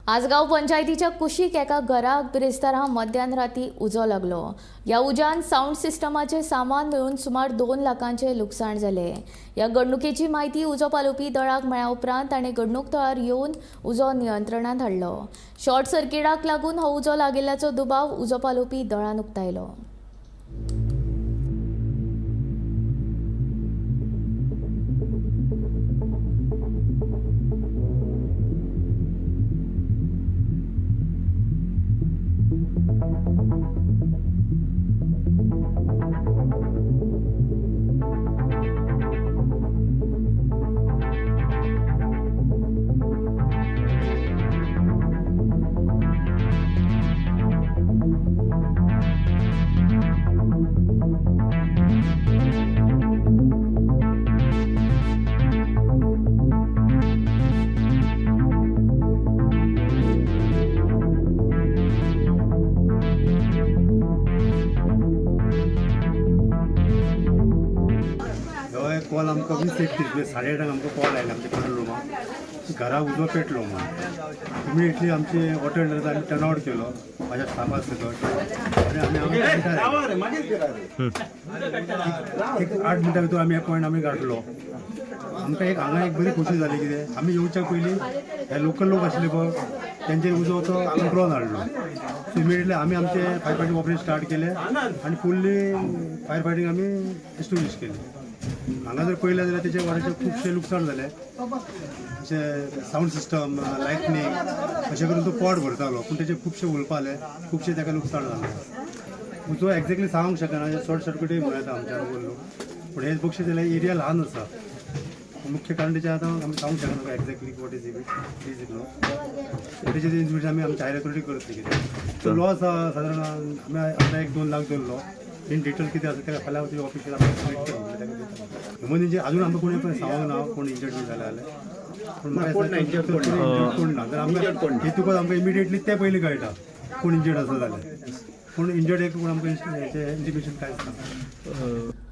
आजगांव पंचायतीच्या कुशीक एका घराक बिरेस्तारा मध्यान राती उजो लागलो. ह्या उज्यान सावंड सिस्टमाचें सामान मेळून सुमार 2 लाखांचें लुकसाण जालें. ह्या घडणुकेची म्हायती उजो पालोवपी दळाक मेळ्ळ्या उपरांत ताणें घडणूक थळार येवन उजो नियंत्रणांत हाडलो. शॉर्ट सर्किटाक लागून हो उजो लागिल्ल्याचो दुबाव उजो पालोवपी दळान उक्तायलो. हो एक कॉल आमकां 20:31 म्हणजे 8:30 आमकां कॉल आयला आमच्या कंट्रोल रुमाक, घरा उजो पेटलो म्हणून. इमिडिएटली आमचे ऑटो आमी टर्न आवट केलो माझ्या स्टाफा सकट आनी आमी हांगा एक 8 मिनटां भितर आमी हे पॉयंट आमी गाठलो. आमकां एक हांगा एक बरी खोशी जाली, कितें आमी येवच्या पयलीं हे लोकल लोक आसले पळय, तेंचेर उजो तो कंट्रोलान हाडलो. सो इमिडिएटली आमी आमचे फायर फायटींग ऑपरेशन स्टार्ट केलें आनी फुल्ली फायर फायटींग आमी एस्टेब्लीश केली. हांगा जर पळयलें जाल्यार तेच्या वाड्याचें खुबशें लुकसाण जालें. अशें सावंड सिस्टम, लायटनींग अशें करून तो पोट भरतालो, पूण तेचें खुबशें उलपालें, खुबशें ताका लुकसाण जालें. उजो एक्झॅक्टली सांगूंक शकना, शॉर्ट सर्किटूय म्हणूं येता आमच्या लोक, पूण हें बक्षीस जाल्यार एरिया ल्हान आसा. मुख्य कारण तेचें आतां आमी सांगूंक शकना exactly what is it is it no. तेचे इन्व्हेस्टिगेशन आमी आमच्या हायर ऑथॉरिटी करतली. कितें सो लॉस सादारण आमी आतां 1-2 लाख धरलो. इन डिटेल कितें आसा तेका फाल्यां ऑफिशियल आमी सबमीट करून ताका दिता. ह्युमन इंजरी अजून आमकां कोणी सांगूंक ना कोण इंजर्ड बी जाले जाल्यार, पूण म्हाका इंजर्ड कोण ना. तर आमकां हेतूकच आमकां इमिडिएटली तें पयलीं कळटा कोण इंजर्ड आसा जाल्यार. पूण इंजर्ड एक कोण आमकां इंटिमेशन कांयच ना.